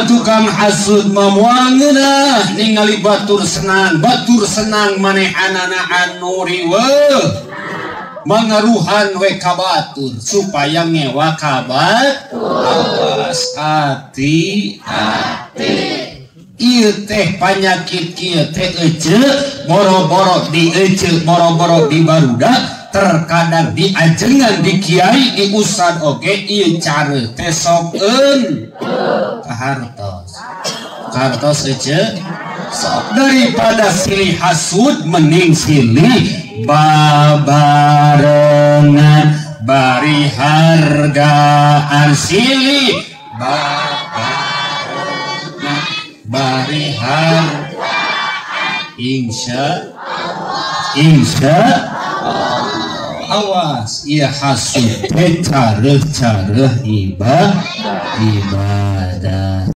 Tukang hasud mah moal ngeunah ningali batur senang manehanana anu riweuh mangaruhan we ka batur supaya ngewa ka batur. Awas hati-hati. Ieu teh panyakit kieu teh ece boro-boro di ece boro-boro di barudak terkadang di ajengan di kiai di ustad oge ieu care teh sok eun kahartos kahartos ece sok daripada silih hasud mending silih babarengan bari hargaan silih babarengan bari hargaan insya insya Allah. Awas iya hasud teh careuh-careuh ibadah.